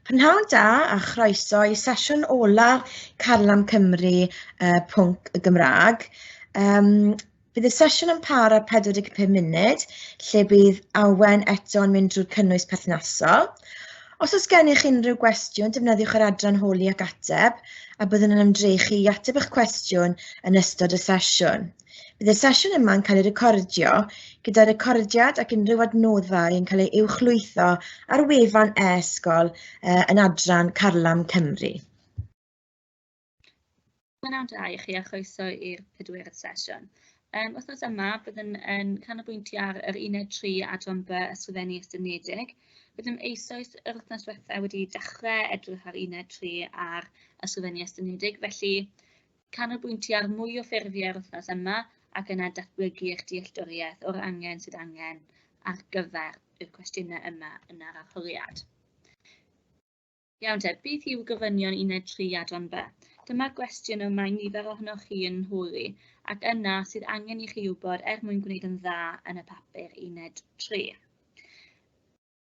Prynhawn da a chroeso i sesiwn ola Carlam Cymru pwnc y Gymraeg. Bydd y sesiwn yn para 45 munud, lle bydd Awen eto yn mynd drwy'r cynnwys perthnasol. Os oes gennych unrhyw gwestiwn, defnyddiwch yr adran holi ac ateb, a byddwn yn ymdrechu i ateb eich cwestiwn yn ystod y sesiwn. Bydd y sesiwn yma'n cael ei recordio, gyda recordiad ac unrhyw adnoddau yn cael ei uwchlwytho ar wefan e-sgol yn adran Carlam Cymru. Prynhawn da i chi a chroeso i'r pedwerydd sesiwn. Wythnos yma byddwn yn canolbwyntio ar yr uned 3 adran B ysgrifennu estynedig. Rydym eisoes yr wythnos diwethaf wedi dechrau edrych ar uned 3 ar ysgrifennu estynedig, felly canolbwyntio ar mwy o ffurfiau yr wythnos yma ac yna datblygu eich dealltwriaeth o'r angen sydd angen ar gyfer y cwestiynau yma yn yr arholiad. Iawn te, beth yw gofynion uned 3 adran B? Dyma'r gwestiwn y mae nifer ohonoch chi yn holi ac yna sydd angen i chi wybod er mwyn gwneud yn dda yn y papur uned 3.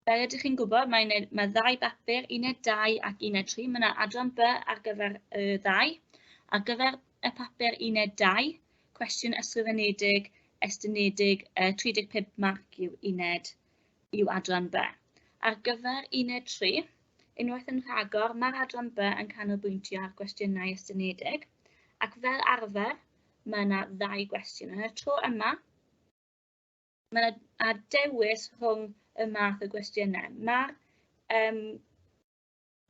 Fel ydych chi'n gwybod, mae, mae ddau bapur, uned 2 ac uned 3. Mae yna adran B ar gyfer y ddau. Ar gyfer y papur uned 2, cwestiwn ysgrifenedig, estynedig, 35 marc yw uned yw adran B. Ar gyfer uned 3, unwaith yn rhagor, mae'r adran B yn canolbwyntio ar gwestiynau estynedig, ac fel arfer, mae yna ddau gwestiwn. Yn y tro yma, Mae yna a dewis rhwng y math o gwestiynau. Mae'r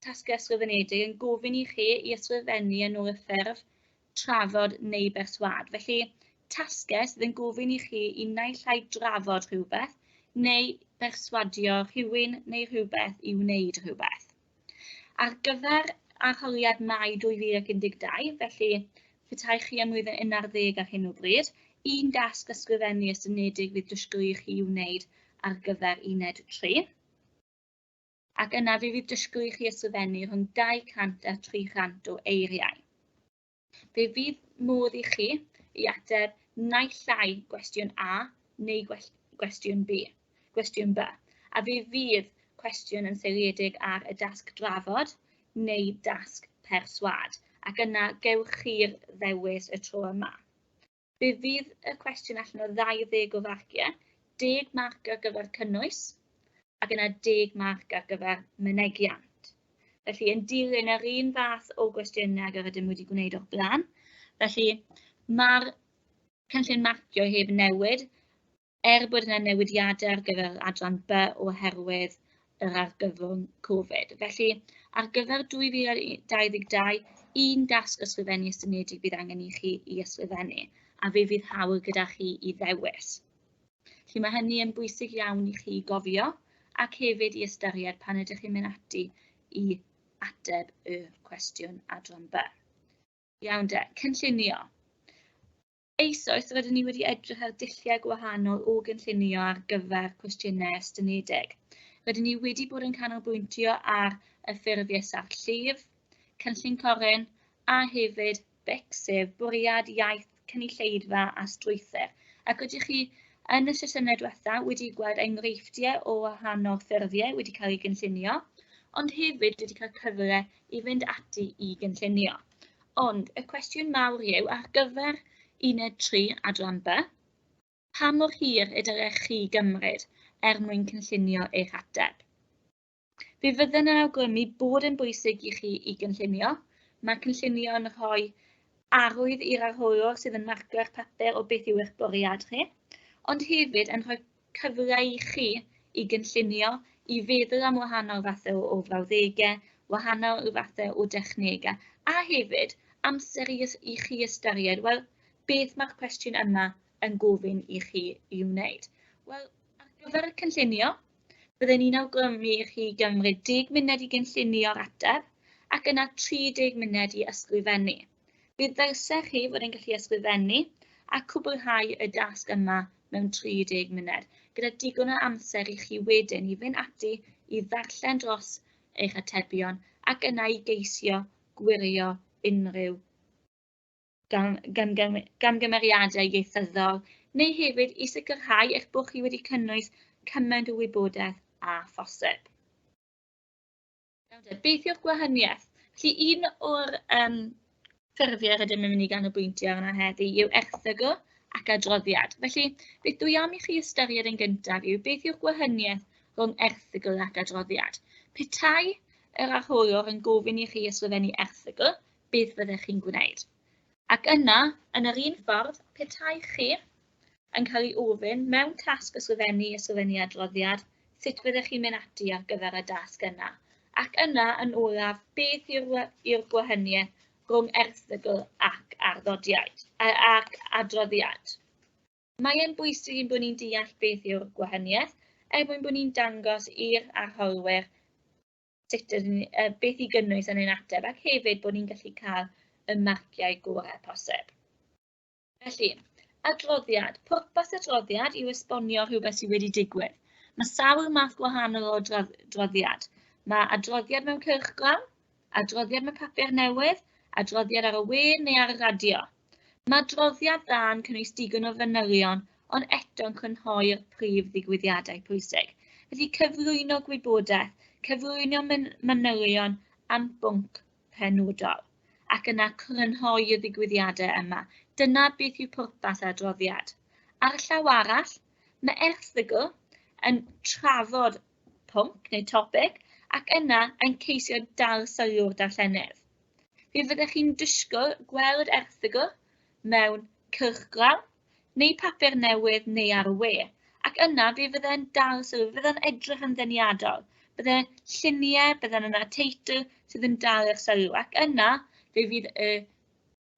tasgau ysgrifenedig yn gofyn i chi i ysgrifennu yn ôl y ffurf trafod neu berswâd. Felly, tasgau sydd yn gofyn i chi i naill ai drafod rhywbeth neu berswadio rhywun neu rhywbeth i wneud rhywbeth. Ar gyfer arholiad Mai 2012, felly petai chi ym mlwyddyn 11 ar hyn o bryd, un dasg ysgrifennu estynedig fydd disgwyl i chi wneud ar gyfer uned 3. Ac yna fe fydd disgwyl i chi ysgrifennu rhwng 200 a 300 o eiriau. Fe fydd modd i chi i ateb naill ai gwestiwn A neu gwestiwn B. Gwestiwn B. A fe fydd cwestiwn yn seiliedig ar y dasg drafod neu dasg perswâd. Ac yna gewch chi'r ddewis y tro yma. Fe fydd y cwestiwn allan o 20 o farciau, 10 marc ar gyfer cynnwys ac yna 10 marc ar gyfer mynegiant. Felly, yn dilyn yr un fath o gwestiynau ag yr ydym wedi gwneud o'r blaen. Felly, mae'r cynllun marcio heb newid, er bod yna newidiadau ar gyfer adran B oherwydd yr argyfwng Covid. Felly, ar gyfer 2022, un dasg ysgrifennu estynedig bydd angen i chi i ysgrifennu, a fe fydd hawl gyda chi i ddewis. Felly mae hynny yn bwysig iawn i chi gofio ac hefyd i ystyried pan ydych chi'n mynd ati i ateb y cwestiwn adran B. Iawn de, cynllunio. Eisoes, rydyn ni wedi edrych ar dulliau gwahanol o gynllunio ar gyfer cwestiynau estynedig. Rydyn ni wedi bod yn canolbwyntio ar y ffurfiau siart llif, cynllun Corin a hefyd BIC, sef Bwriad Iaith Cynulleidfa a Strwythur. Ac ydych chi yn y sesiynau diwetha wedi gweld enghreifftiau o wahanol ffurfiau wedi cael eu gynllunio, ond hefyd wedi cael cyfle i fynd ati i gynllunio. Ond y cwestiwn mawr yw, ar gyfer uned 3 adran B, pa mor hir y dylech chi gymryd er mwyn cynllunio eich ateb? Fe fydden yn awgrymu bod yn bwysig i chi i gynllunio. Mae cynllunio yn rhoi arwydd i'r arholwr sydd yn marcio'ch papur o beth yw eich bwriad chi, ond hefyd yn rhoi cyfle i chi i gynllunio, i feddwl am wahanol fathau o frawddegau, wahanol fathau o dechnegau, a hefyd amser i, i chi ystyried, wel, beth mae'r cwestiwn yma yn gofyn i chi i wneud? Wel, ar gyfer y cynllunio, bydden ni'n awgrymu i chi gymryd 10 munud i gynllunio'r ateb ac yna 30 munud i ysgrifennu. Fe ddylsech chi fod yn gallu ysgrifennu a cwblhau y dasg yma mewn 30 munud, gyda digon o amser i chi wedyn i fynd ati i ddarllen dros eich atebion ac yna i geisio gwirio unrhyw gamgymeriadau ieithyddol, neu hefyd i sicrhau eich bod chi wedi cynnwys cymaint o wybodaeth â phosib. Nawr te, beth yw'r gwahaniaeth? Felly un o'r ffurfiau rydym yn mynd i ganolbwyntio arno heddi yw erthygl ac adroddiad. Felly, beth dwi am i chi ystyried yn gyntaf yw beth yw'r gwahaniaeth rhwng erthygl ac adroddiad. Petai yr arholwr yn gofyn i chi ysgrifennu erthygl, beth fyddech chi'n gwneud? Ac yna, yn yr un ffordd, petai chi yn cael ei ofyn mewn tasg ysgrifennu adroddiad, sut fyddech chi'n mynd ati ar gyfer y dasg yna? Ac yna, yn olaf, beth yw'r gwahaniaeth rhwng erthygl ac arddodiad, ac adroddiad? Mae e'n bwysig ein bod ni'n deall beth yw'r gwahaniaeth, er mwyn bod ni'n dangos i'r arholwyr sut ydyn ni, beth i gynnwys yn ein ateb, ac hefyd bod ni'n gallu cael y marciau gorau posib. Felly, adroddiad. Pwrpas adroddiad yw esbonio rhywbeth sydd wedi digwydd. Mae sawl math gwahanol o adroddiad. Mae adroddiad mewn cylchgrawn, adroddiad mewn papur newydd, adroddiad ar y we neu ar y radio. Mae adroddiad dda yn cynnwys digon o fanylion, ond eto'n crynhoi'r prif ddigwyddiadau pwysig. Felly cyflwyno gwybodaeth, cyflwyno manylion am bwnc penodol, ac yna crynhoi y ddigwyddiadau yma. Dyna beth yw pwrpas adroddiad. Ar y llaw arall, mae erthygl yn trafod pwnc neu topic ac yna yn ceisio dal sylw'r darllenydd. Fe fyddech chi'n disgwyl gweld erthygl mewn cylchgrawn neu papur newydd neu ar y we, ac yna fe fydde'n dal sylw, fe fydde'n edrych yn ddeniadol. Bydde lluniau, bydde yna teitl sydd yn dal eich sylw, ac yna fe fydd y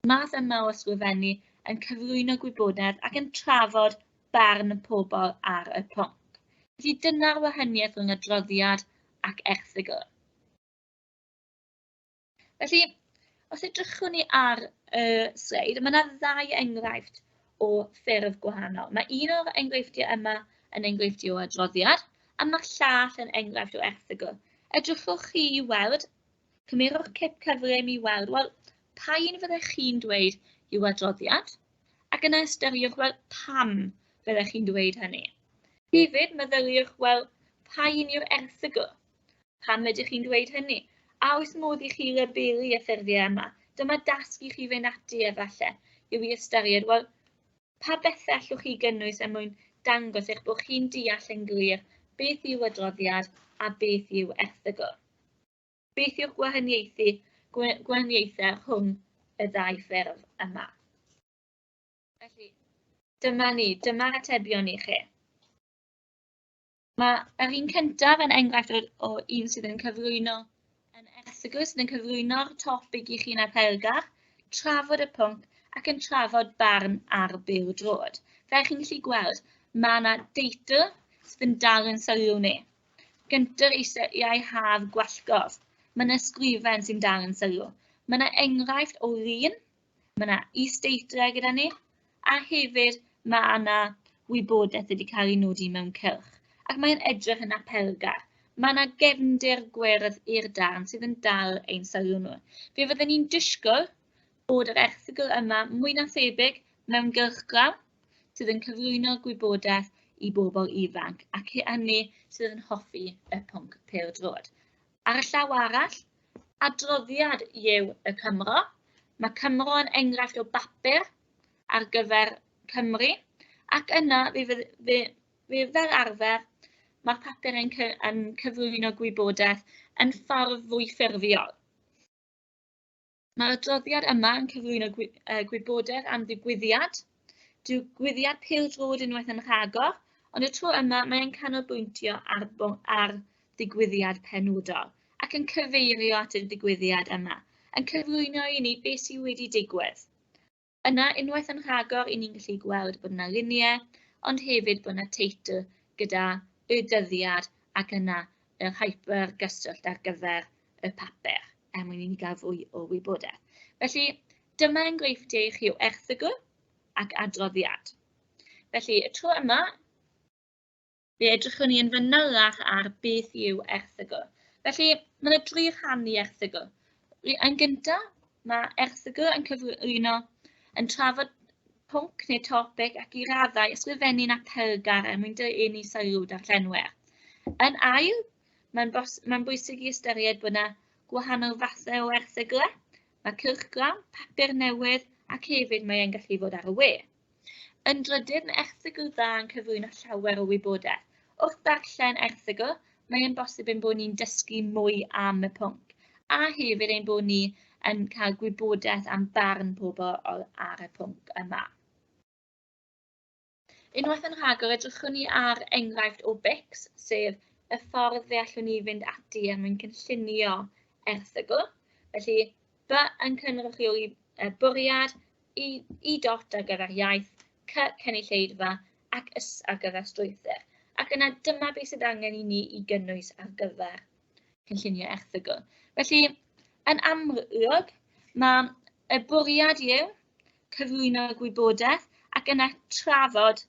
math yma o ysgrifennu yn cyflwyno gwybodaeth ac yn trafod barn pobl ar y pwnc. Felly dyna'r wahaniaeth rhwng adroddiad ac erthygl. Felly, os edrychwn ni ar y sleid, mae yna ddau enghraifft o ffurf gwahanol. Mae un o'r enghreifftiau yma yn enghreifftiau o adroddiad, a mae'r llall yn enghraifft o erthygl. Edrychwch chi i weld, cymerwch cip cyflym i weld, wel, pa un fyddech chi'n dweud yw adroddiad? Ac yna ystyriwch, wel, pam fyddech chi'n dweud hynny? Hefyd, meddyliwch, wel, pa un yw'r erthygl? Pam ydych chi'n dweud hynny? A oes modd i chi labelu y ffurfiau yma? Dyma dasg i chi fynd ati efallai, yw i ystyried, wel, pa bethau allwch chi gynnwys er mwyn dangos eich bod chi'n deall yn glir beth yw adroddiad a beth yw erthygl? Beth yw'r gwahaniaethau rhwng y ddau ffurf yma? Felly, dyma ni, dyma'r atebion i chi. Mae yr un cyntaf yn enghraifft o un sydd yn cyflwyno yn erthygl, sydd yn cyflwyno'r topig i chi'n apelgar, trafod y pwnc ac yn trafod barn ar bêl-droed. Fel chi'n gallu gweld, mae yna deitl sydd yn dal yn sylw ni. Gyntaf eisiau haf gwallgof. Mae yna ysgrifen sy'n dal yn sylw. Mae yna enghraifft o lun, mae yna is-deitlau gyda ni, a hefyd mae yna wybodaeth wedi cael ei nodi mewn cylch. Ac mae'n edrych yn apelgar. Mae yna gefndir gwyrdd i'r darn sydd yn dal ein sylw nhw. Fe fydden ni'n disgwyl bod yr erthygl yma mwy na thebyg mewn gylchgrawn sydd yn cyflwyno gwybodaeth i bobl ifanc ac hynny sydd yn hoffi y pwnc pêl-droed. Ar y llaw arall, adroddiad yw y Cymro. Mae Cymro yn enghraifft o bapur ar gyfer Cymru, ac yna fe fel arfer mae'r papur yn cyflwyno gwybodaeth yn ffordd fwy ffurfiol. Mae'r adroddiad yma yn cyflwyno gwybodaeth am ddigwyddiad, digwyddiad pêl-droed unwaith yn rhagor, ond y tro yma mae'n canolbwyntio ar ddigwyddiad penodol ac yn cyfeirio at y digwyddiad yma, yn cyflwyno i ni beth sydd wedi digwydd. Yna, unwaith yn rhagor, i ni'n gallu gweld bod yna luniau, ond hefyd bod yna teitl gyda y dyddiad ac yna yr hypergyswllt ar gyfer y papur, er mwyn i ni gael fwy o wybodaeth. Felly, dyma enghreifftiau i chi o erthygl ac adroddiad. Felly, y tro yma, fe edrychwn ni yn fanylach ar beth yw erthygl. Felly, mae yna dri rhan i erthygl. Yn gyntaf, mae erthygl yn cyflwyno, yn trafod pwnc neu topic ac i raddau ysgrifennu'n apelgar er mwyn denu sylw darllenwyr. Yn ail, Mae'n mae bwysig i ystyried bod yna gwahanol fathau o erthyglau. Mae cylchgrawn, papur newydd ac hefyd mae e'n gallu fod ar y we. Yn drydydd, mae erthygl dda yn cyflwyno llawer o wybodaeth. Wrth ddarllen erthygl, mae'n bosib ein bod ni'n dysgu mwy am y pwnc, a hefyd ein bod ni yn cael gwybodaeth am barn pobl ar y pwnc yma. Unwaith yn rhagor, edrychwn ni ar enghraifft o BICS, sef y ffordd fe allwn ni fynd ati er mwyn cynllunio erthygl. Felly, B yn cynrychioli y bwriad, I, I dot ar gyfer iaith, C cynulleidfa ac S ar gyfer strwythur. Ac yna dyma beth sydd angen i ni i gynnwys ar gyfer cynllunio erthygl. Felly, yn amlwg, mae y bwriad yw cyflwyno gwybodaeth ac yna trafod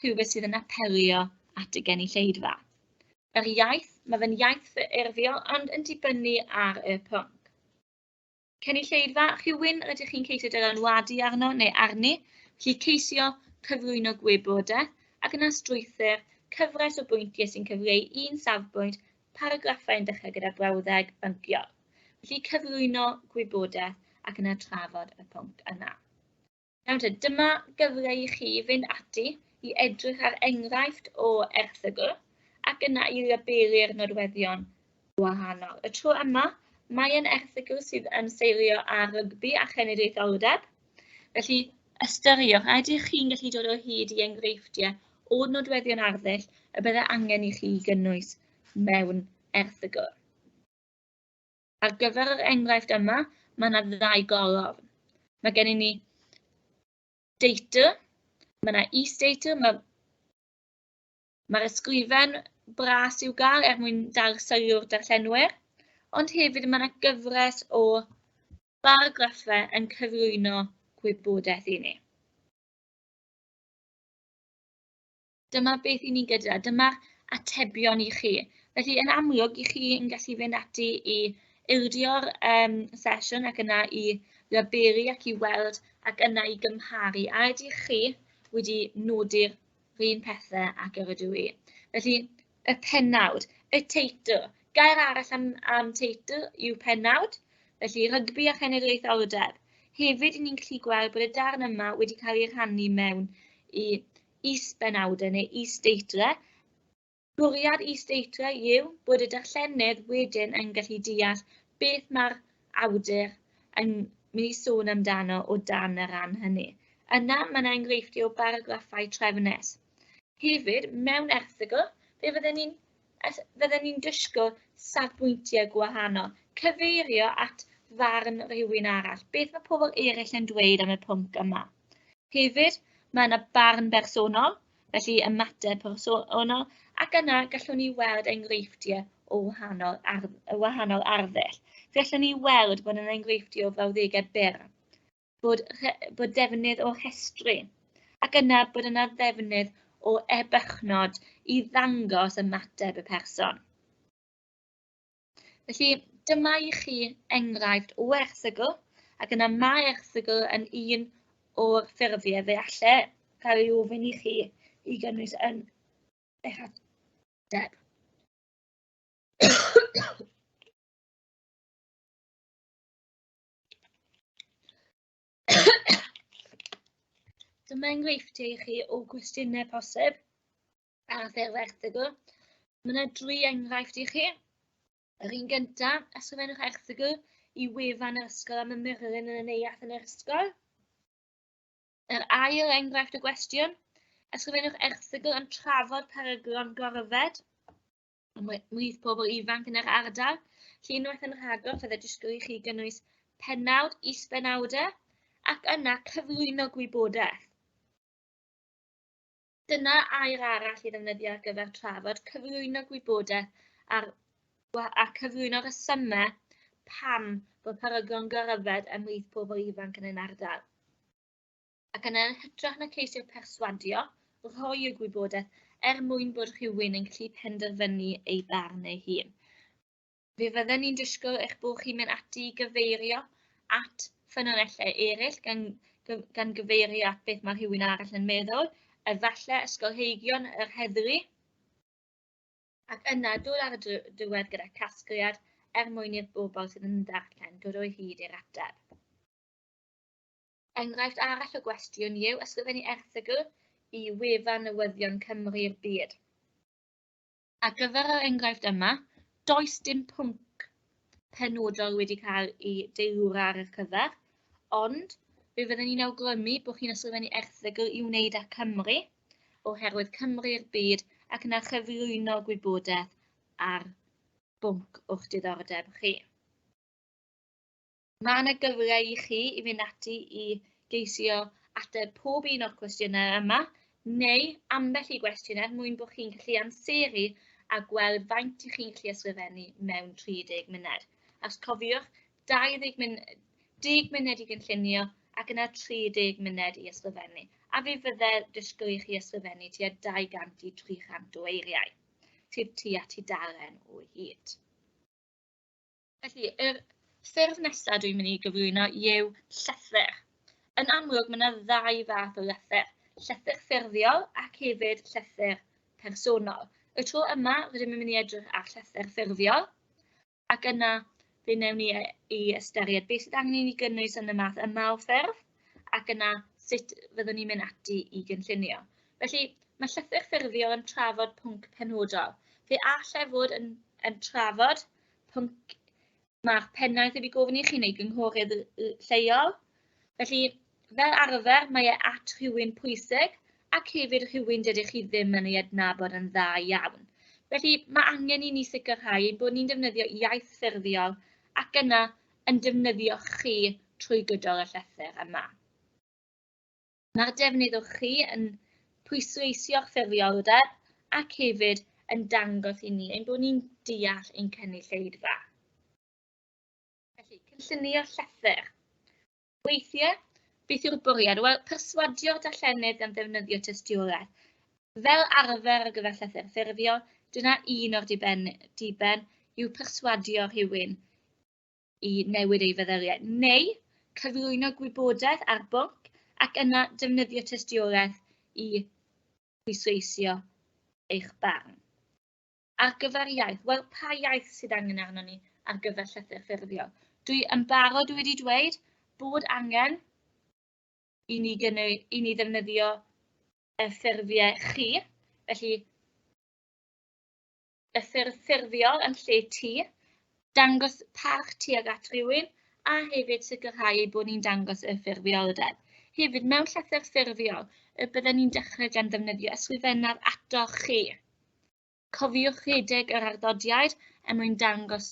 rhywbeth sydd yn apelio at y genulleidfa. Yr iaith, mae fe'n iaith ffurfiol ond yn dibynnu ar y pwnc. Cynulleidfa, rhywun rydych chi'n ceisio dylanwadu arno neu arni, felly ceisio cyflwyno gwybodaeth ac yna strwythur, cyfres o bwyntiau sy'n cyfleu un safbwynt, paragraffau yn dechrau gyda brawddeg bynciol. Felly cyflwyno gwybodaeth ac yna trafod y pwnc yna. Nawr te, dyma gyfle i chi fynd ati i edrych ar enghraifft o erthygl ac yna i labelu'r nodweddion gwahanol. Y tro yma, mae yn erthygl sydd yn seilio ar rygbi a chenedlaetholdeb. Felly, ystyriwch, a ydych chi'n gallu dod o hyd i enghreifftiau o nodweddion arddull y byddai angen i chi gynnwys mewn erthygl. Ar gyfer yr enghraifft yma, mae yna ddau golofn. Mae gennym ni deitl, mae yna is-deitl, mae'r mae ysgrifen bras i'w gael er mwyn dal sylw'r darllenwyr, ond hefyd mae yna gyfres o baragraffau yn cyflwyno gwybodaeth i ni. Dyma beth i ni gyda, dyma'r atebion i chi. Felly, yn amlwg, i chi yn gallu fynd ati i ildio'r sesiwn ac yna i laberu ac i weld ac yna i gymharu. A ydych chi wedi nodi'r un pethau ac yr ydw i? Felly, y pennawd, y teitl. Gair arall am, am teitl yw pennawd. Felly, rygbi a chenedlaetholdeb. Hefyd, ni'n gallu gweld bod y darn yma wedi cael ei rhannu mewn i is-benawdau neu is-deitlau. Bwriad is-deitlau yw bod y darllenydd wedyn yn gallu deall beth mae'r awdur yn mynd i sôn amdano o dan y rhan hynny. Yna, mae yna enghreifftiau o baragraffau trefnus. Hefyd, mewn erthygl, fe fydden ni'n fydden ni'n disgwyl safbwyntiau gwahanol, cyfeirio at farn rhywun arall. Beth mae pobl eraill yn dweud am y pwnc yma? Hefyd, mae yna barn bersonol, felly ymateb personol, ac yna gallwn ni weld enghreifftiau o wahanol, ar, wahanol arddull. Fe allwn ni weld bod yna enghreifftiau o frawddegau byr, bod, bod defnydd o rhestru, ac yna bod yna ddefnydd o ebychnod i ddangos ymateb y person. Felly, dyma i chi enghraifft o erthygl, ac yna mae erthygl yn un o'r ffurfiau fe alle cael ei ofyn i chi i gynnwys yn eich ateb. Dyma enghreifftiau i chi o gwestiynau posib ar ffurf erthygl. Mae yna dri enghraifft i chi. Yr un gyntaf, ysgrifennwch erthygl i wefan yr ysgol am y murlun yn y neuadd yn yr ysgol. Yr ail enghraifft o gwestiwn, ysgrifennwch erthygl yn trafod peryglon gorfed ymhlith pobl ifanc yn yr ardal. Lle unwaith yn rhagor, fydde disgwyl i chi gynnwys pennawd, is-benawdau, ac yna cyflwyno gwybodaeth. Dyna air arall i ddefnyddio ar gyfer trafod, cyflwyno gwybodaeth ar, a cyflwyno resymau pam bod peryglon goryfed ymhlith pobl ifanc yn ein ardal. Ac yna yn hytrach na ceisio perswadio, rhoi y gwybodaeth er mwyn bod rhywun yn gallu penderfynu ei barn ei hun. Fe fydden ni'n disgwyl eich bod chi'n mynd ati i gyfeirio at ffynonellau eraill gan, gan gyfeirio at beth mae rhywun arall yn meddwl, efallai ysgolheigion yr heddlu. Ac yna dod ar y diwedd gyda casgliad er mwyn i'r bobl sydd yn darllen dod o hyd i'r ateb. Enghraifft arall o gwestiwn yw ysgrifennu erthygl i wefan newyddion Cymru'r byd. Ar gyfer yr enghraifft yma, does dim pwnc penodol wedi cael ei deilwra ar y cyfer, ond fe fydden ni'n awgrymu bod chi'n ysgrifennu erthygl i wneud â Cymru, oherwydd Cymru'r byd ac yna chyflwyno gwybodaeth ar bwnc o'ch diddordeb chi. Mae yna gyfle i chi i fynd ati i geisio ateb pob un o'r cwestiynau yma, neu ambell i gwestiwn er mwyn bod chi'n gallu amseru a gweld faint i chi'n gallu ysgrifennu mewn 30 munud. As cofiwch, 20 10 munud i gynllunio ac yna 30 munud i ysgrifennu. A fe fydde disgwyl i chi ysgrifennu tua 200 i 300 o eiriau, sydd tua tudalen o hyd. Felly, yr ffurf nesaf dwi'n mynd i gyflwyno yw llythyr. Yn amlwg, mae yna ddau fath o lythyr. Llythyr ffurfiol ac hefyd llythyr personol. Y tro yma, rydym yn mynd i edrych ar llythyr ffurfiol, ac yna fe wnewn ni i ystyried beth sydd angen i ni gynnwys yn y math yma o ffurf, ac yna sut fyddwn ni'n mynd ati i gynllunio. Felly, mae llythyr ffurfiol yn trafod pwnc penodol. Fe all e fod yn trafod pwnc mae'r pennaeth wedi gofyn i chi neu gynghorydd lleol. Felly, fel arfer, mae e at rhywun pwysig ac hefyd rhywun dydych chi ddim yn ei adnabod yn dda iawn. Felly, mae angen i ni sicrhau ein bod ni'n defnyddio iaith ffurfiol ac yna yn defnyddio chi trwy gydol y llythyr yma. Mae'r defnydd o chi yn pwysleisio'r ffurfioldeb ac hefyd yn dangos i ni ein bod ni'n deall ein cynulleidfa. Felly, cynllunio llythyr. Weithiau, beth yw'r bwriad? Wel, perswadio'r darllenydd gan ddefnyddio tystiolaeth. Fel arfer ar gyfer llythyr ffurfiol, dyna un o'r diben yw perswadio rhywun i newid ei feddyliau, neu cyflwyno gwybodaeth ar bwnc ac yna defnyddio tystiolaeth i pwysleisio eich barn. Ar gyfer iaith, wel, pa iaith sydd angen arnon ni ar gyfer llythyr ffurfiol? Dwi yn barod wedi dweud bod angen i ni ddefnyddio y ffurfiau chi, felly y ffurf ffurfiol yn lle ti, dangos parch tuag at rhywun a hefyd sicrhau ei bod ni'n dangos y ffurfioldeb. Hefyd, mewn llythyr ffurfiol, y bydden ni'n dechrau gan ddefnyddio ysgrifennaf atoch chi. Cofiwch rhedeg yr arddodiaid er mwyn dangos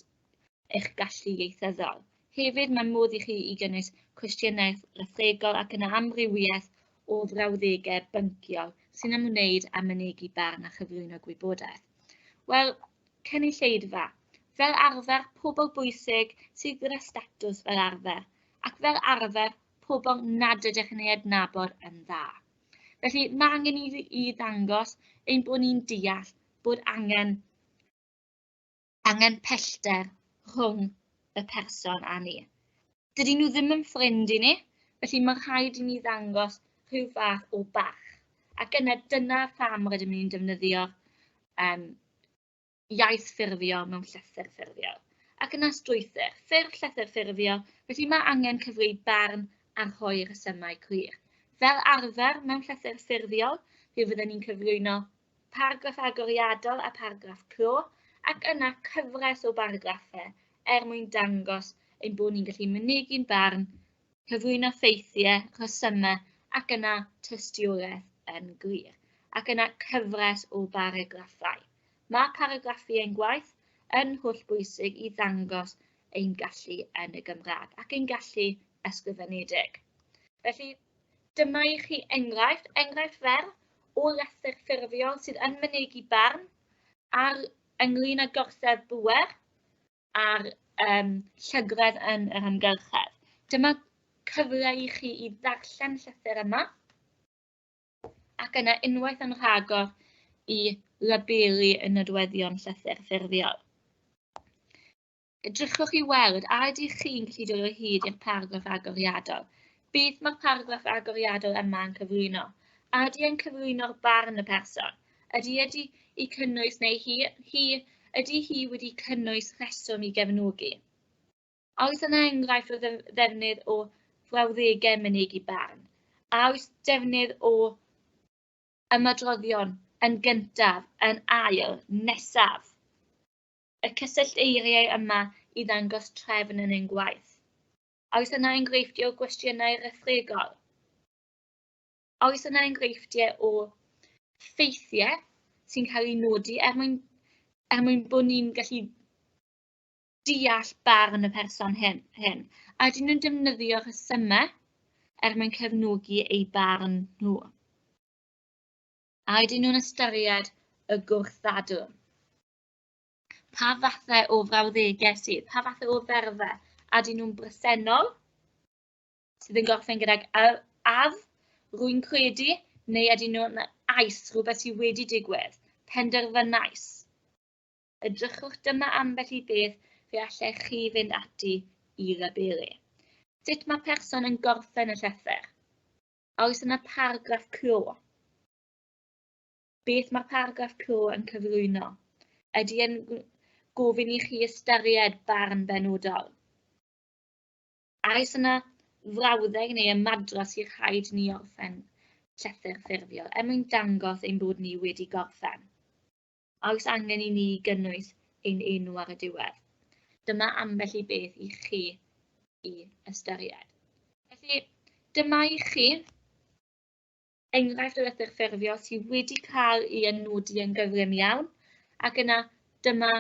eich gallu ieithyddol. Hefyd, mae modd i chi i gynnwys cwestiynau rhethregol ac yna amrywiaeth o frawddegau bynciol sy'n ymwneud â mynegi barn a chyflwyno gwybodaeth. Wel, cynulleidfa. Fel arfer, pobl bwysig sydd gyda statws fel arfer, ac fel arfer, pobl nad ydych yn ei adnabod yn dda. Felly, mae angen i ddangos ein bod ni'n deall bod angen pellter rhwng y person a ni. Dydyn nhw ddim yn ffrind i ni, felly mae rhaid i ni ddangos rhyw fath o barch. Ac yna dyna pham rydym ni'n defnyddio'r iaith ffurfiol mewn llythyr ffurfiol. Ac yna strwythur, ffurf llythyr ffurfiol, felly mae angen cyfleu barn a rhoi rhesymau clir. Fel arfer mewn llythyr ffurfiol, fe fydden ni'n cyflwyno paragraff agoriadol a paragraff clo, ac yna cyfres o baragraffau er mwyn dangos ein bod ni'n gallu mynegi'n barn, cyflwyno ffeithiau, rhesymau ac yna tystiolaeth yn glir. Ac yna cyfres o baragraffau. Mae paragraffu ein gwaith yn hollbwysig i ddangos ein gallu yn y Gymraeg ac ein gallu ysgrifenedig. Felly, dyma i chi enghraifft fer o lythyr ffurfiol sydd yn mynegi barn ar ynglyn â gorsedd bŵer a'r llygredd yn yr amgylchedd. Dyma cyfle i chi i ddarllen llythyr yma ac yna unwaith yn rhagor i labelu y nodweddion llythyr ffurfiol. Edrychwch i weld a ydych chi'n gallu dod o hyd i'r paragraff agoriadol. Beth mae'r paragraff agoriadol yma yn cyflwyno? A ydy e'n cyflwyno'r barn y person? Ydy i cynnwys neu hi, hi, ydy hi wedi cynnwys rheswm i gefnogi? A oes yna enghraifft o ddefnydd o frawddegau mynegi barn? A oes defnydd o ymadroddion yn gyntaf, yn ail, nesaf? Y cysyllteiriau yma i ddangos trefn yn ein gwaith. A oes yna enghreifftiau o gwestiynau rhethregol? A oes yna enghreifftiau o ffeithiau sy'n cael eu nodi er mwyn bod ni'n gallu deall barn y person hyn? A ydyn nhw'n defnyddio rhesymau er mwyn cefnogi eu barn nhw? A ydyn nhw'n ystyried y gwrthddadl? Pa fathau o frawddegau sydd? Pa fathau o ferfau? A ydyn nhw'n bresennol, sydd yn gorffen gydag af, rwy'n credu, neu ydyn nhw'n ais, rhywbeth sydd wedi digwydd, penderfynais? Edrychwch, dyma ambell i beth fe allech chi fynd ati i labelu. Sut mae person yn gorffen y llythyr? A oes yna paragraff clo? Beth mae'r paragraff clo yn cyflwyno? Ydy e'n gofyn i chi ystyried barn benodol? A oes yna frawddeg neu ymadrodd sy'n rhaid ni orffen llythyr ffurfiol er mwyn dangos ein bod ni wedi gorffen? A oes angen i ni gynnwys ein enw ar y diwedd? Dyma ambell i beth i chi i ystyried. Felly, dyma i chi enghraifft o lythyr ffurfiol sydd wedi cael ei nodi yn gyflym iawn, ac yna dyma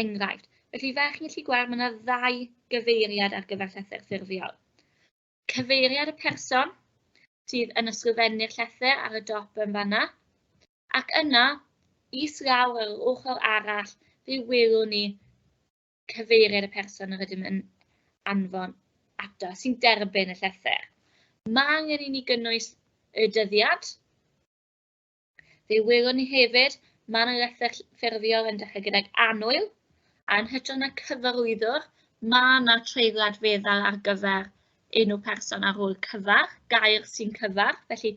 enghraifft. Felly, fel chi'n gallu gweld, mae yna ddau gyfeiriad ar gyfer llythyr ffurfiol. Cyfeiriad y person sydd yn ysgrifennu'r llythyr ar y dop yn fanna, ac yna, islaw ar yr ochr arall, fe welwn ni cyfeiriad y person yr ydym yn anfon ato, sy'n derbyn y llythyr. Mae angen i ni gynnwys y dyddiad. Fe welwn ni hefyd, mae yna lythyr ffurfiol yn dechrau gydag annwyl, a yn hytrach na cyfarwyddwr, mae yna treiglad feddal ar gyfer enw person ar ôl cyfar, gair sy'n cyfar, felly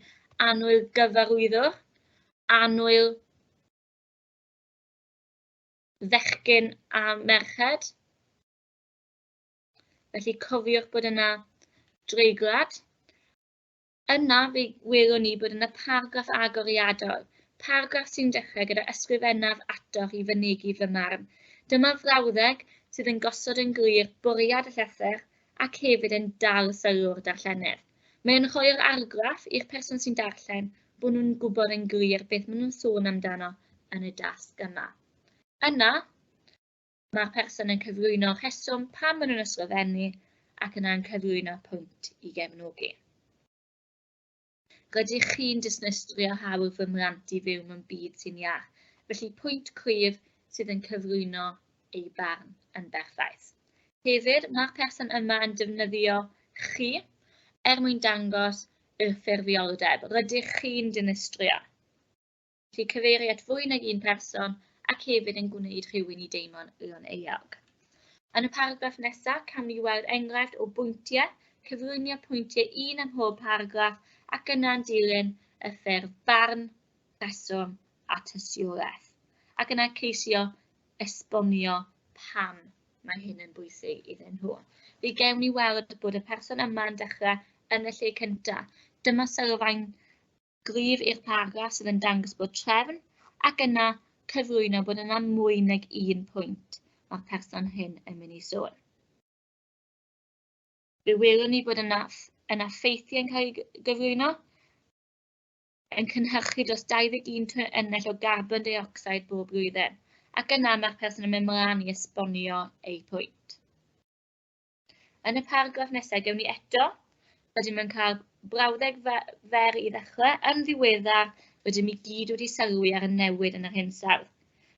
annwyl gyfarwyddwr, annwyl fechgyn a merched. Felly cofiwch bod yna dreiglad. Yna fe welwn ni bod yna paragraff agoriadol, paragraff sy'n dechrau gyda ysgrifennaf atoch i fynegi fy marn. Dyma frawddeg sydd yn gosod yn glir bwriad y llythyr ac hefyd yn dal sylw'r darllenydd. Mae'n rhoi'r argraff i'r person sy'n darllen bod nhw'n gwybod yn glir beth maen nhw'n sôn amdano yn y dasg yma. Yna, mae'r person yn cyflwyno rheswm pam maen nhw'n ysgrifennu ac yna'n cyflwyno pwynt i gefnogi. Rydych chi'n disnystrio hawl fy mhlant i fyw mewn byd sy'n iach, felly pwynt cryf sydd yn cyflwyno ei barn yn berffaith. Hefyd, mae'r person yma yn defnyddio chi er mwyn dangos y ffurfioldeb. Rydych chi'n dinistrio. Felly cyfeirio at fwy nag un person ac hefyd yn gwneud rhywun i deimlo'n euog. Yn y paragraff nesaf, cawn ni weld enghraifft o bwyntiau, cyflwyno pwyntiau un ym mhob paragraff ac yna'n dilyn y ffurf barn, rheswm a tystiolaeth. Ac yna ceisio esbonio pam mae hyn yn bwysig iddyn nhw. Fe gewn ni weld bod y person yma yn dechrau yn y lle cyntaf. Dyma sylfaen gryf i'r paragraff sydd yn dangos bod trefn, ac yna cyflwyno bod yna mwy nag un pwynt mae'r person hyn yn mynd i sôn. Fe welwn ni bod yna ffeithiau yn cael ei gyflwyno, yn cynhyrchu dros 21 tunnell o garbon deuocsid bob blwyddyn, ac yna mae'r person yn mynd mlaen i esbonio eu pwynt. Yn y paragraff nesaf, gewn ni eto, rydym yn cael brawddeg fer i ddechrau. Yn ddiweddar, rydym i gyd wedi sylwi ar y newid yn yr hinsawdd.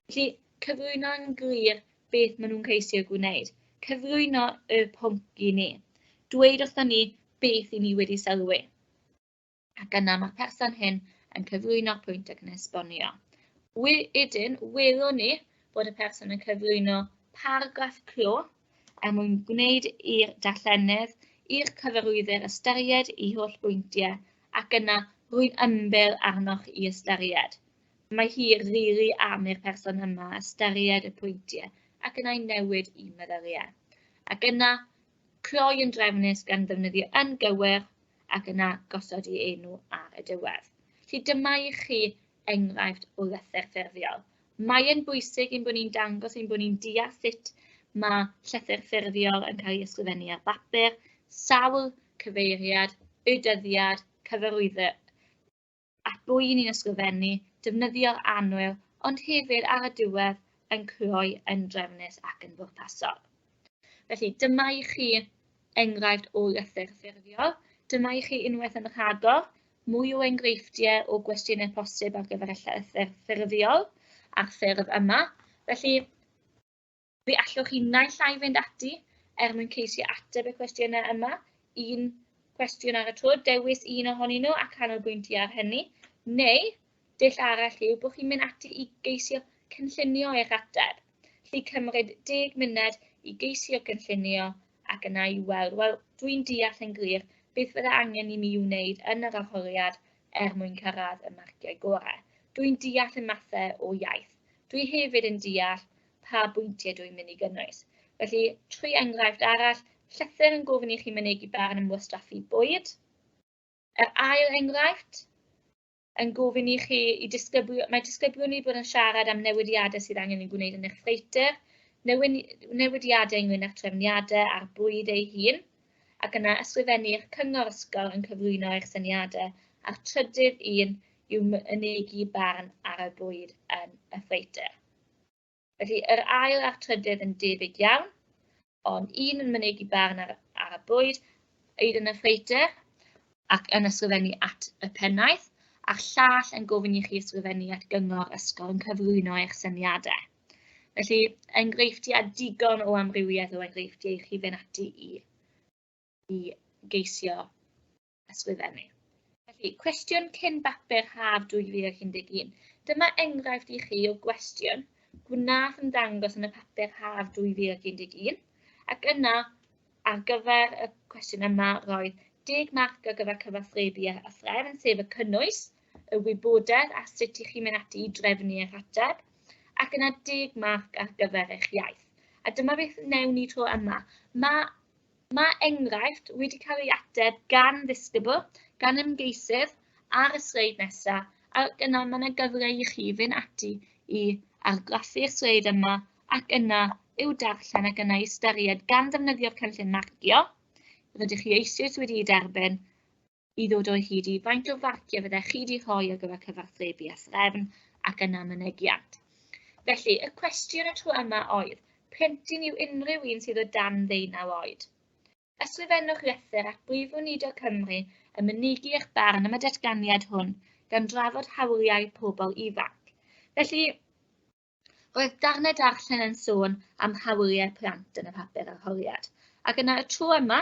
Felly, cyflwyno yn glir beth maen nhw'n ceisio gwneud. Cyflwyno y pwnc i ni. Dweud wrthon ni beth i ni wedi sylwi. Ac yna mae'r person hyn yn cyflwyno pwynt ac yn esbonio. Wedyn, welwn ni bod y person yn cyflwyno paragraff clo er mwyn gwneud i'r darllenydd, i'r cyfarwyddwr ystyried eu holl bwyntiau, ac yna rwy'n ymbil arnoch i ystyried. Mae hi rili am i'r person yma ystyried y pwyntiau ac yna i newid i meddyliau. Ac yna cloi yn drefnus gan ddefnyddio yn gywir ac yna gosod ei enw ar y diwedd. Felly dyma i chi enghraifft o lythyr ffurfiol. Mae e'n bwysig ein bod ni'n dangos ein bod ni'n deall sut mae llythyr ffurfiol yn cael ei ysgrifennu ar bapur, sawl cyfeiriad, y dyddiad, cyfarwyddo at bwy ni'n ysgrifennu, defnyddio'r annwyl, ond hefyd ar y diwedd yn cloi yn drefnus ac yn bwrpasol. Felly dyma i chi enghraifft o lythyr ffurfiol. Dyma i chi unwaith yn rhagor mwy o enghreifftiau o gwestiynau posib ar gyfer y llythyr ffurfiol a'r ffurf yma. Felly, fe allwch chi naill ai fynd ati er mwyn ceisio ateb y cwestiynau yma, un cwestiwn ar y tro, dewis un ohonyn nhw a canolbwyntio ar hynny, neu dull arall yw bod chi'n mynd ati i geisio cynllunio eich ateb. Felly cymryd 10 munud i geisio cynllunio ac yna i weld, wel, dwi'n deall yn glir beth fydde angen i mi wneud yn yr arholiad er mwyn cyrraedd y marciau gorau. Dwi'n deall y mathau o iaith. Dwi hefyd yn deall pa bwyntiau dwi'n mynd i gynnwys. Felly, trwy enghraifft arall, llythyr yn gofyn i chi mynegi barn am wastraffu bwyd. Yr ail enghraifft, yn gofyn i chi i disgyblu, mae disgyblion wedi bod yn siarad am newidiadau sydd angen eu gwneud yn eich ffreiter, newidiadau ynglyn â'ch trefniadau a'r bwyd ei hun, ac yna ysgrifennu eich cyngor ysgol yn cyflwyno eich syniadau, a'r trydydd un yw mynegi barn ar y bwyd yn y ffreiter. Felly, yr ail a'r trydydd yn debyg iawn, ond un yn mynegi barn ar, ar y bwyd, un yn y ffreiter ac yn ysgrifennu at y pennaeth, a'r llall yn gofyn i chi ysgrifennu at gyngor ysgol yn cyflwyno eich syniadau. Felly, enghreifftiau digon o amrywiaeth o enghreifftiau i chi fynd ati i, i geisio ysgrifennu. Felly, cwestiwn cyn bapur haf 2011. Dyma enghraifft i chi o gwestiwn gwnaeth ymddangos yn y papur haf 2011, ac yna, ar gyfer y cwestiwn yma, roedd 10 marc ar gyfer cyfathrebu a threfn, sef y cynnwys, y wybodaeth a sut i chi'n mynd ati i drefnu eich ateb, ac yna 10 marc ar gyfer eich iaith. A dyma beth wnewn ni tro yma. Mae Mae enghraifft wedi cael ei ateb gan ddisgybl, gan ymgeisydd ar y sleid nesaf, ac yna mae yna gyfle i chi fynd ati i argraffu'r sleid yma ac yna i'w darllen ac yna i ystyried gan ddefnyddio'r cynllun marcio rydych chi eisoes wedi'i derbyn i ddod o hyd i faint o farciau fyddech chi wedi rhoi ar gyfer cyfathrebu a threfn ac yna mynegiant. Felly, y cwestiwn y tro yma oedd, plentyn yw unrhyw un sydd o dan ddeunaw oed. Ysgrifennwch lythyr at Brif Weinidog Cymru yn mynegi eich barn am y datganiad hwn gan drafod hawliau pobl ifanc. Felly, Roedd darnau darllen yn sôn am hawliau plant yn y papur arholiad, ac yna y tro yma,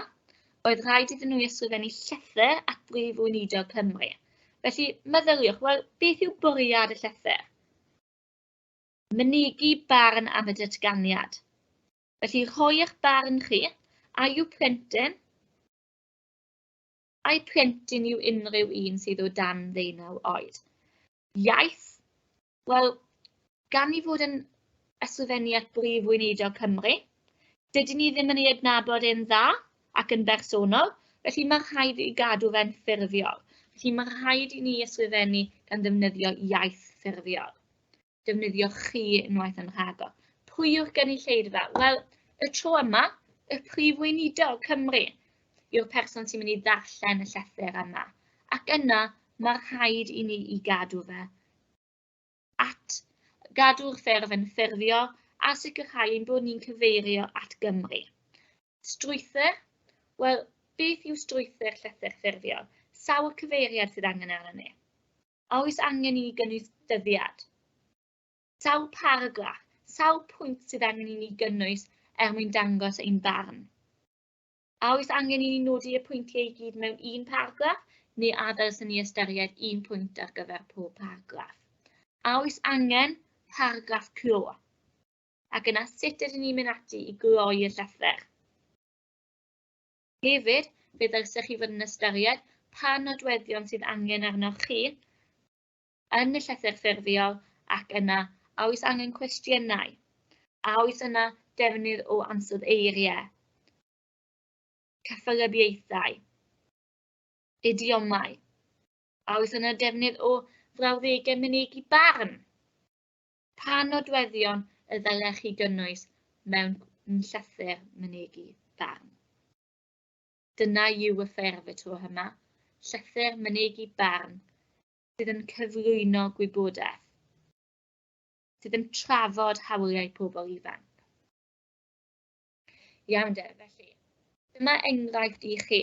oedd rhaid iddyn nhw ysgrifennu llythyr at Brif Weinidog Cymru. Felly, meddyliwch, wel, beth yw bwriad y llythyr? Mynegi barn am y datganiad. Felly, rhoi eich barn chi, a yw plentyn, ai plentyn yw unrhyw un sydd o dan ddeunaw oed. Iaith, Wel, gan i fod yn ysgrifennu at Brif Weinidog Cymru, dydyn ni ddim yn ei adnabod e'n dda ac yn bersonol, felly mae rhaid i gadw fe'n ffurfiol. Felly mae rhaid i ni ysgrifennu gan ddefnyddio iaith ffurfiol. Defnyddio chi unwaith yn rhagor. Pwy yw'r gynulleidfa? Wel, y tro yma, y Prif Weinidog Cymru yw'r person sy'n mynd i ddarllen y llythyr yma. Ac yna, mae rhaid i ni i gadw fe at gadw'r ffurf yn ffurfio a sicrhau ein bod ni'n cyfeirio at Gymru. Strwythur? Wel, beth yw strwythur llythyr ffurfiol? Sawl cyfeiriad sydd angen arno ni? A oes angen i ni gynnwys dyddiad? Sawl paragraff? Sawl pwynt sydd angen i ni gynnwys er mwyn dangos ein barn? A oes angen i ni nodi y pwyntiau i gyd mewn un paragraff, neu a ddylsen ni ystyried un pwynt ar gyfer pob paragraff? A oes angen paragraff clo? Ac yna, sut ydyn ni'n mynd ati i gloi y llythyr? Hefyd, fe ddylsech chi fod yn ystyried pa nodweddion sydd angen arnoch chi. yn y llythyr ffurfiol ac yna a oes angen cwestiynau? A oes yna defnydd o ansawdd eiriau, cyffelybiaethau, idiomau? A oes yna defnydd o frawddegau mynegi barn? Pa nodweddion y ddylech chi gynnwys mewn llythyr mynegi barn? Dyna yw y ffurf y tro yma, llythyr mynegi barn sydd yn cyflwyno gwybodaeth, sydd yn trafod hawliau pobl ifanc. Iawn de, felly, dyma enghraifft i chi.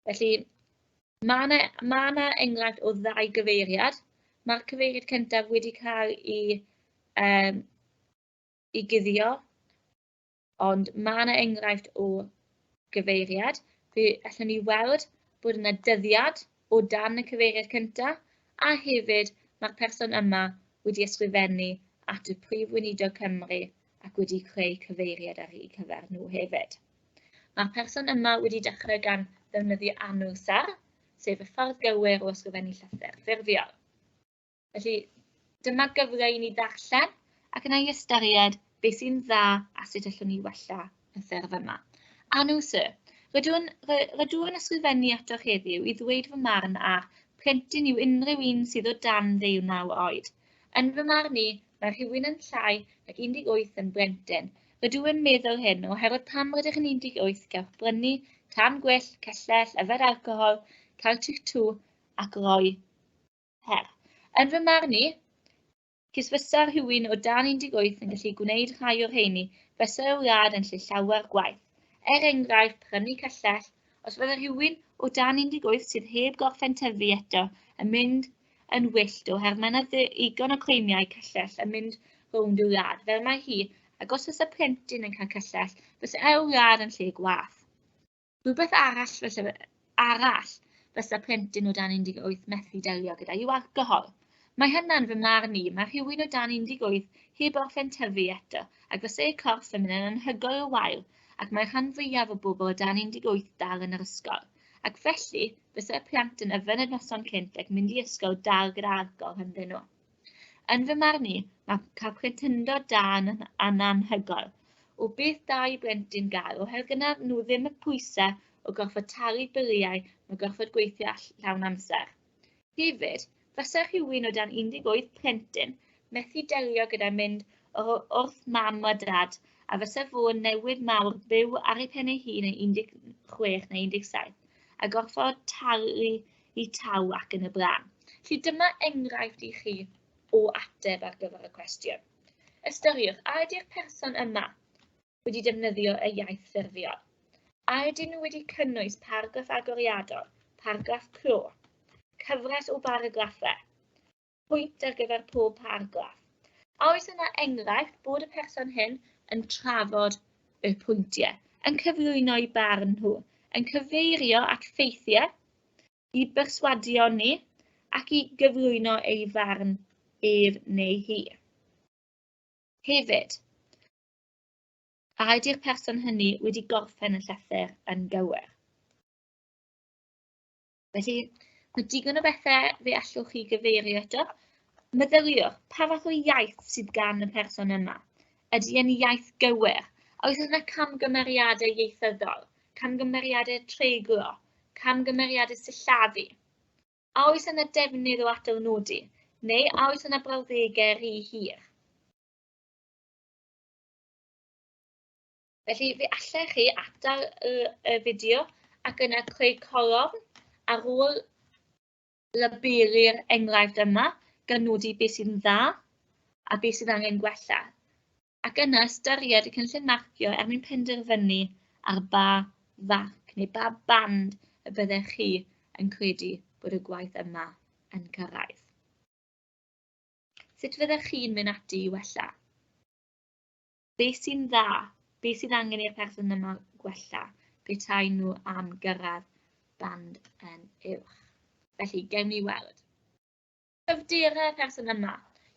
Felly, mae yna ma enghraifft o ddau gyfeiriad. Mae'r cyfeiriad cyntaf wedi cael ei, ei guddio, ond mae yna enghraifft o gyfeiriad. Fe allwn ni weld bod yna dyddiad o dan y cyfeiriad cyntaf, a hefyd mae'r person yma wedi ysgrifennu at y Prif Weinidog Cymru ac wedi creu cyfeiriad ar eu cyfer nhw hefyd. Mae'r person yma wedi dechrau gan ddefnyddio Annwyl Syr, sef y ffordd gywir o ysgrifennu llythyr ffurfiol. Felly, dyma gyfle i ni ddarllen ac yna i ystyried beth sy'n dda a sut allwn ni wella y ffurf yma. Annwyl Syr, rydw yn ysgrifennu atoch heddiw i ddweud fy marn ar plentyn yw unrhyw un sydd o dan 19 oed. Yn fy marn i, mae rhywun yn llai nag 18 yn blentyn. Rydw yn meddwl hyn oherwydd pam rydych yn 18 gewch brynu tân gwyllt, cyllell, yfed alcohol, cael titw ac roi her. Yn fy marn i, cys fysa rhywun o dan 18 yn gallu gwneud rhai o'r rheini, fysa y wlad yn lle llawer gwaeth. Er enghraifft, prynu cyllell, os fydda rhywun o dan 18 sydd heb gorffen tyfu eto yn mynd yn wyllt oherwydd mae yna ddigon o creimiau cyllell yn mynd rownd y wlad, fel mae hi, ac os fysa plentyn yn cael cyllell, fysa y wlad yn lle gwaeth. Rhywbeth arall fysa, arall fysa plentyn o dan 18 methu delio gyda yw alcohol. Mae hynna'n fy marn i, mae rhywun o dan 18 heb orffen tyfu eto, ac fysa eu corff yn mynd yn anhygoel o wael, ac mae rhan fwyaf o bobl o dan 18 dal yn yr ysgol. Ac felly, fysa'r plant yn yfed y noson cynt ac mynd i ysgol dal gyda alcohol ynddyn nhw. Yn fy marn i, mae cael plentyndod da yn anhygoel. O beth da i blentyn gael, oherwydd gyda nhw ddim y pwysau o gorfod talu biliau neu gorfod gweithio llawn amser. Hefyd, fysa rhywun o dan 18 plentyn methu delio gyda mynd wrth mam a dad, a fysa fo'n newid mawr byw ar ei pen ei hun yn 16 neu 17, a gorfod talu i taw ac yn y blaen. Felly dyma enghraifft i chi o ateb ar gyfer y cwestiwn. Ystyriwch, a ydy'r person yma wedi defnyddio y iaith ffurfiol? A ydyn nhw wedi cynnwys paragraff agoriadol, paragraff clo, cyfres o baragraffau, pwynt ar gyfer pob paragraff? A oes yna enghraifft bod y person hyn yn trafod y pwyntiau, yn cyflwyno eu barn nhw, yn cyfeirio at ffeithiau i berswadio ni ac i gyflwyno ei farn ef neu hi. Hefyd, a ydy'r person hynny wedi gorffen y llythyr yn gywir? Felly, mae digon o bethau fe allwch chi gyfeirio ato. Meddyliwch, pa fath o iaith sydd gan y person yma? Ydy e'n iaith gywir? A oes yna camgymeriadau ieithyddol, camgymeriadau treiglo, camgymeriadau sillafu? A oes yna defnydd o atalnodi? Neu a oes yna brawddegau rhy hir? Felly, fe allech chi atal y fideo ac yna creu colofn ar ôl labelu'r enghraifft yma gan nodi beth sy'n dda a beth sydd angen gwella. Ac yna ystyried y cynllun marcio er mwyn penderfynu ar ba farc neu ba band y byddech chi yn credu bod y gwaith yma yn cyrraedd. Sut fyddech chi'n mynd ati i wella? Beth sy'n dda? Beth sydd angen i'r person yma gwella petai nhw am gyrraedd band yn uwch? Felly, gewn ni weld. Cryfderau y person yma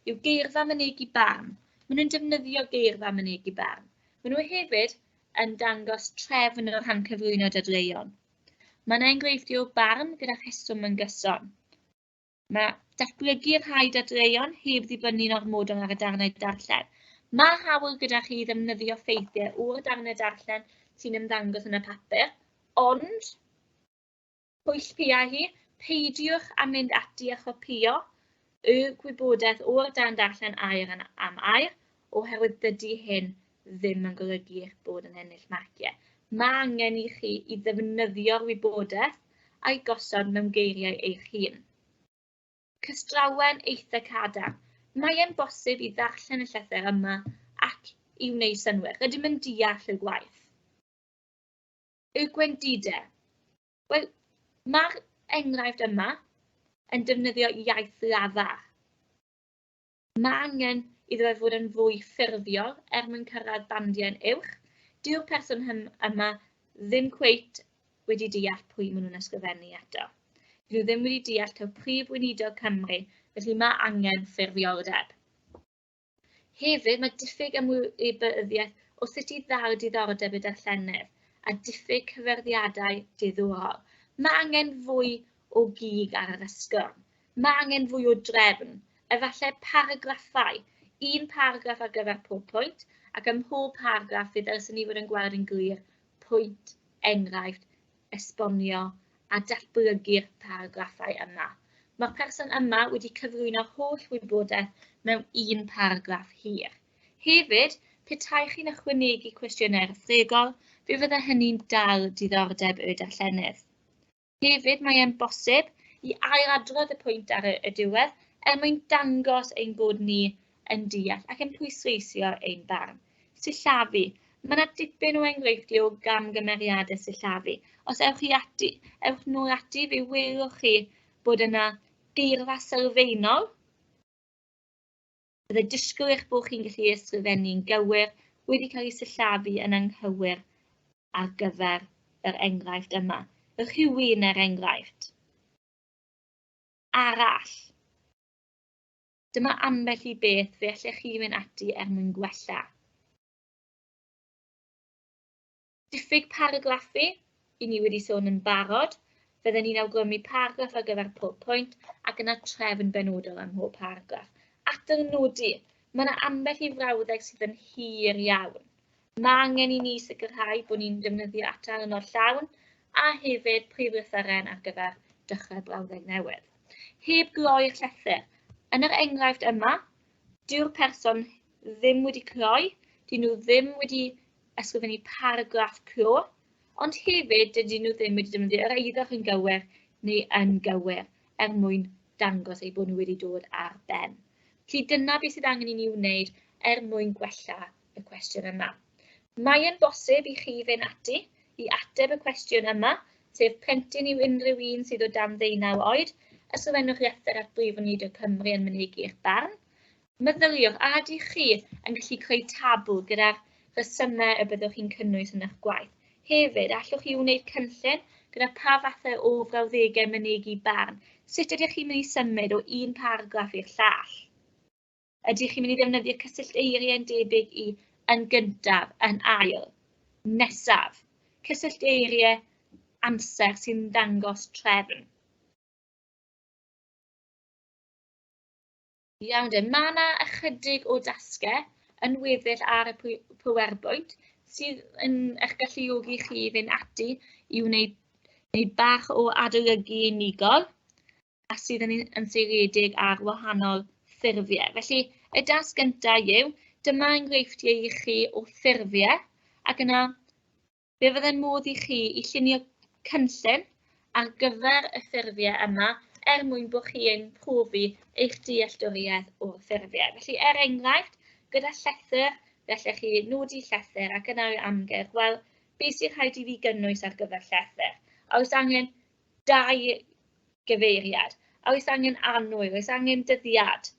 yw geirfa mynegi barn. Maen nhw'n defnyddio geirfa mynegi barn. Maen nhw hefyd yn dangos trefn o'r rhan cyflwyno dadleuon. Mae yna enghreifftiau o barn gyda rheswm yn gyson. Mae Datblygu rhai dadleuon heb ddibynnu'n ormodol ar y darnau darllen. Mae hawl gyda chi ddefnyddio ffeithiau o'r darnau darllen sy'n ymddangos yn y papur, ond pwyll pia hi, peidiwch â mynd ati a chopïo y gwybodaeth o'r darn darllen air am air, oherwydd dydy hyn ddim yn golygu eich bod yn ennill marciau. Mae angen i chi i ddefnyddio'r wybodaeth a'i gosod mewn geiriau eich hun. Cystrawen eitha cadarn. Mae e'n bosib i ddarllen y llythyr yma ac i wneud synnwyr. Rydym yn deall y gwaith. Y gwendidau. Wel, mae'r enghraifft yma yn defnyddio iaith lafar. Mae angen iddo fe fod yn fwy ffurfiol er mwyn cyrraedd bandiau'n uwch. Dyw'r person yma ddim cweit wedi deall pwy maen nhw'n ysgrifennu ato. Dyn nhw ddim wedi deall taw Prif Weinidog Cymru, felly mae angen ffurfioldeb. Hefyd, mae diffyg ymwybyddiaeth o sut i ddal diddordeb y darllenydd a diffyg cyfyrddiadau diddorol. Mae angen fwy o gig ar yr ysgwrn. Mae angen fwy o drefn, efallai paragraffau, un paragraff ar gyfer pob pwynt, ac ym mhob paragraff fe ddylswn ni fod yn gweld yn glir pwynt, enghraifft, esbonio a datblygu'r paragraffau yma. Mae'r person yma wedi cyflwyno holl wybodaeth mewn un paragraff hir. Hefyd, petai chi'n ychwanegu cwestiynau rhethregol, fe fydde hynny'n dal diddordeb y darllenydd. Hefyd, mae e'n bosib i ailadrodd y pwynt ar y diwedd er mwyn dangos ein bod ni yn deall ac yn pwysleisio ein barn. Sillafu. Mae yna dipyn o enghreifftiau o gamgymeriadau sillafu. Os ewch chi ati, ewch nôl ati, fe welwch chi bod yna geirfa sylfaenol. Byddai disgwyl eich bod chi'n gallu ysgrifennu'n gywir wedi cael ei sillafu yn anghywir ar gyfer yr enghraifft yma. Y rhywun er enghraifft. Arall. Dyma ambell i beth fe allech chi fynd ati er mwyn gwella. Diffyg paragraffu, i ni wedi sôn yn barod. Fydden ni'n awgrymu paragraff ar gyfer pob pwynt ac yna trefn benodol am mhob paragraff. Atalnodi, mae yna ambell i frawddeg sydd yn hir iawn. Mae angen i ni sicrhau bod ni'n defnyddio atalnod llawn a hefyd prif lythyren ar gyfer dechrau brawddeg newydd. Heb gloi'r llythyr. Yn yr enghraifft yma, dyw'r person ddim wedi cloi, dyn nhw ddim wedi ysgrifennu paragraff clo, ond hefyd dydyn nhw ddim wedi defnyddio yr eiddach yn gywir neu yn gywir er mwyn dangos eu bod nhw wedi dod ar ben. Felly dyna beth sydd angen i ni wneud er mwyn gwella y cwestiwn yma. Mae e'n bosib i chi fynd ati i ateb y cwestiwn yma, sef plentyn yw unrhyw un sydd o dan 19 oed, ysgrifennwch lythyr at Brif Weinidog Cymru yn mynegi eich barn. Meddyliwch, a ydych chi yn gallu creu tabl gyda'r rhesymau y byddwch chi'n cynnwys yn eich gwaith? Hefyd, allwch chi wneud cynllun gyda pa fathau o frawddegau mynegi barn? Sut ydych chi'n mynd i symud o un paragraff i'r llall? Ydych chi'n mynd i ddefnyddio cysyllteiriau'n debyg i yn gyntaf, yn ail, nesaf? Cysyllteiriau amser sy'n dangos trefn. Iawn de, mae yna ychydig o dasgau yn weddill ar y PowerPoint sydd yn eich galluogi chi i fynd ati i wneud bach o adolygu unigol a sydd yn seiliedig ar wahanol ffurfiau. Felly, y dasg gyntaf yw, dyma enghreifftiau i chi o ffurfiau, ac yna fe fydde'n modd i chi i llunio cynllun ar gyfer y ffurfiau yma er mwyn bod chi yn profi eich dealltwriaeth o'r ffurfiau. Felly, er enghraifft, gyda llythyr, fe allech chi nodi llythyr ac yna o'i amgylch, wel, beth sy'n rhaid i fi gynnwys ar gyfer llythyr? A oes angen 2 gyfeiriad? A oes angen annwyl? Oes angen dyddiad?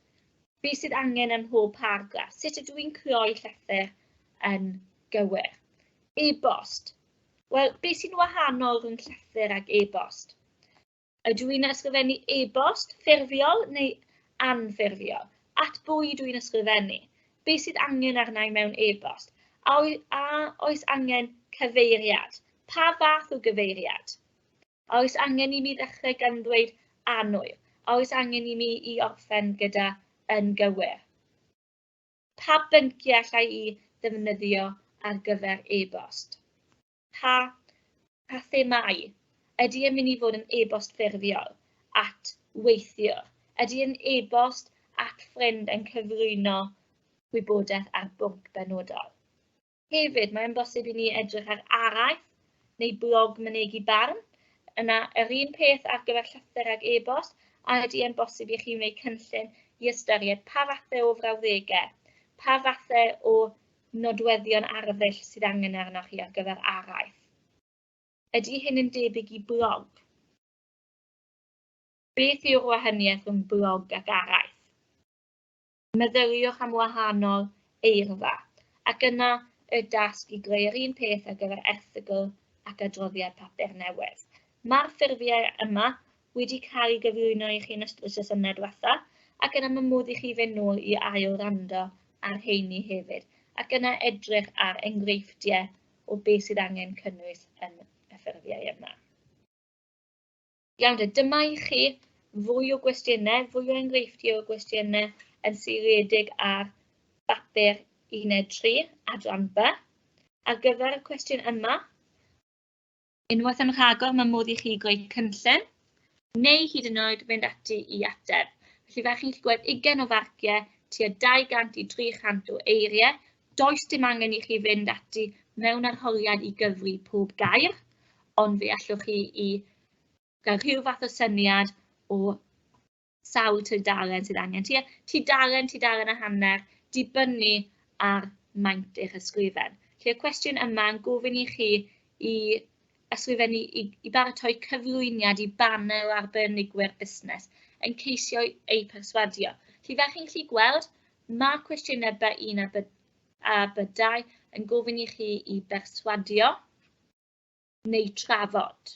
Beth sydd angen ym mhob paragraff? Sut ydw i'n creu llythyr yn gywir? E-bost. Wel, beth sy'n wahanol rhwng llythyr ac e-bost? Ydw i'n ysgrifennu e-bost ffurfiol neu anffurfiol? At bwy ydw i'n ysgrifennu? Beth sydd angen arna i mewn e-bost? A oes angen cyfeiriad? Pa fath o gyfeiriad? A oes angen i mi ddechrau gan ddweud annwyl? A oes angen i mi i orffen gyda "yn gywir"? Pa bynciau allai i ddefnyddio ar gyfer e-bost? Pa themâu? Ydy e'n mynd i fod yn e-bost ffurfiol at weithiwr? Ydy e'n e-bost at ffrind yn cyflwyno gwybodaeth ar bwnc benodol? Hefyd, mae'n bosib i ni edrych ar araith neu blog mynegi barn. Yna, yr un peth ar gyfer llythyr ag e-bost, a ydy e'n bosib i chi wneud cynllun i ystyried pa fathau o frawddegau, pa fathau o nodweddion arddull sydd angen arnoch chi ar gyfer araith? Ydy hyn yn debyg i blog? Beth yw'r wahaniaeth rhwng blog ac araith? Meddyliwch am wahanol eirfa, ac yna y dasg i greu yr un peth ar gyfer erthygl ac adroddiad papur newydd. Mae'r ffurfiau yma wedi cael ei gyflwyno i chi yn ystod y sesiynau diwetha, ac yna mae modd i chi fynd nôl i ail wrando ar heini hefyd, ac yna edrych ar enghreifftiau o beth sydd angen cynnwys yn y ffurfiau yma. Iawn te, dyma i chi fwy o gwestiynau, fwy o enghreifftiau o gwestiynau yn seiliedig ar bapur uned 3, adran B. Ar gyfer y cwestiwn yma, unwaith yn rhagor, mae modd i chi greu cynllun neu hyd yn oed fynd ati i ateb. Felly fel chi'n gallu gweld, 20 o farciau, tua 200 i 300 o eiriau. Does dim angen i chi fynd ati mewn arholiad i gyfri pob gair, ond fe allwch chi i gael rhyw fath o syniad o sawl tudalen sydd angen. Tua tudalen, tudalen a hanner, dibynnu ar maint eich ysgrifen. Felly y cwestiwn yma yn gofyn i chi i ysgrifennu, i baratoi cyflwyniad i banel arbenigwyr busnes yn ceisio eu perswadio. Felly fel chi'n gallu gweld, mae cwestiynau B1 a B2 yn gofyn i chi i berswadio neu trafod.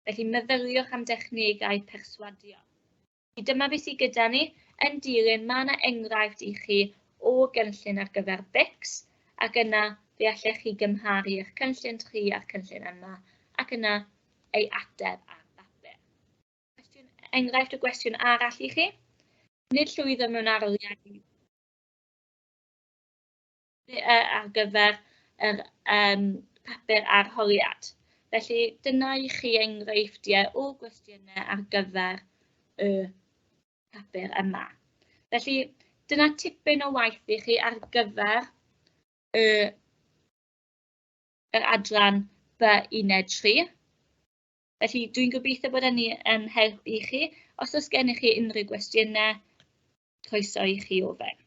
Felly meddyliwch am dechnegau perswadio. Felly dyma beth sydd gyda ni. Yn dilyn, mae yna enghraifft i chi o gynllun ar gyfer BICS, ac yna fe allech chi gymharu eich cynllun chi a'r cynllun yma, ac yna ei ateb ar bapur. Cwestiwn, enghraifft o gwestiwn arall i chi. Nid llwyddo mewn arholiad ar gyfer yr papur arholiad. Felly dyna i chi enghreifftiau o gwestiynau ar gyfer y papur yma. Felly dyna tipyn o waith i chi ar gyfer yr adran B uned 3. Felly dwi'n gobeithio bod hynny yn help i chi. Os oes gennych chi unrhyw gwestiynau, croeso i chi ofyn.